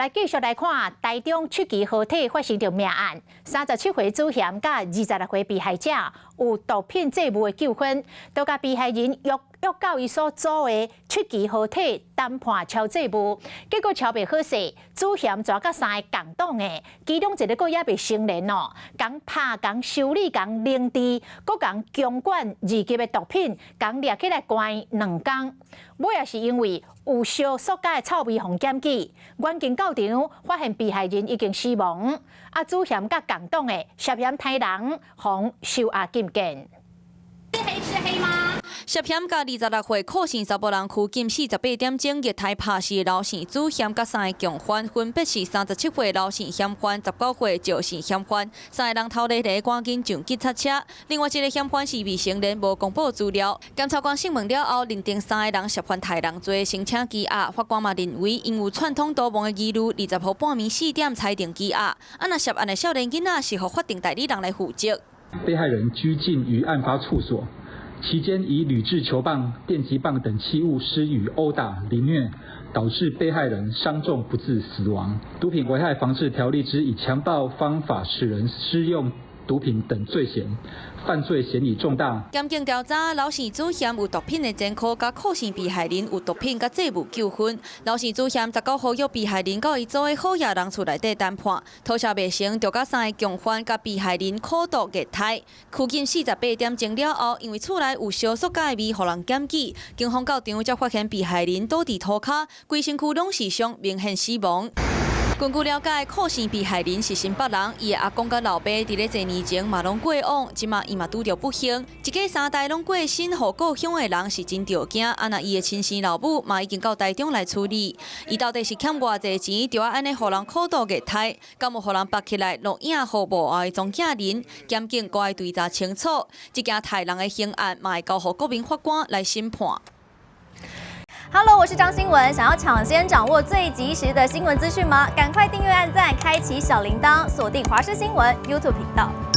來繼續來看台中七期河堤發生著命案，37歲主嫌佮26歲被害者有毒品債務的糾紛，都共被害人約約到伊所租的七期河堤談判抄債務，結果抄袂好勢，主嫌跩佮三個共黨的，其中一個閣猶未成年哦，共拍、共修理、共凌治，閣共強灌二級的毒品，共掠起來關2工。尾仔是因為有燒塑膠的臭味予檢舉，遠警到場發現被害人已經死亡，啊主嫌佮共黨的涉嫌刣人，予收押禁見。黑吃黑嗎？涉嫌共26歲柯姓查埔人拘禁48點鐘，虐待拍死劉姓主嫌佮三個共犯，分別是37歲劉姓嫌犯、19歲趙姓嫌犯，三个人頭咧咧趕緊上警察車。另外一个嫌犯是未成年，無公布資料。檢察官訊問了後，認定三個人涉犯刣人罪，申請羈押。法官嘛認為，𪜶有串通逃亡的疑慮，20號半暝4點裁定羈押。啊，若涉案的少年囡仔是予法定代理人來負責。被害人拘禁於案發處所，期間以鋁製球棒、電擊棒等器物施予毆打、凌虐，導致被害人傷重不治死亡。毒品危害防制條例之以強暴方法使人施用毒品等罪嫌，犯罪嫌疑重大。檢警調查，劉姓主嫌有毒品的前科，佮柯姓被害人有毒品佮債務糾紛。劉姓主嫌19號約被害人到伊租的好額人厝內底談判，討價袂成，就佮三个共犯佮被害人苦毒虐待。拘禁48點鐘了後，因為厝內有燒塑膠的味，予人檢舉，警方到場才發現被害人倒佇塗跤，規身軀攏是傷，明顯死亡。根據了解，柯姓被害人是新北人，伊的阿公佮老爸佇咧濟年前嘛攏過往，這馬伊嘛拄著不幸，一家三代攏過身，予故鄉的人是真著驚。啊，若伊的親生老母嘛已經到台中來處理，伊到底是欠偌濟錢，就愛按呢予人苦毒虐待，敢有予人縛起來錄影予幕後的莊敬人，檢警閣愛追查清楚，這件刣人的刑案嘛會交予國民法官來審判。 Hello，我是張新文。想要搶先掌握最及時的新聞資訊嗎？趕快訂閱、按讚、開啟小鈴鐺，鎖定華視新聞 YouTube 頻道。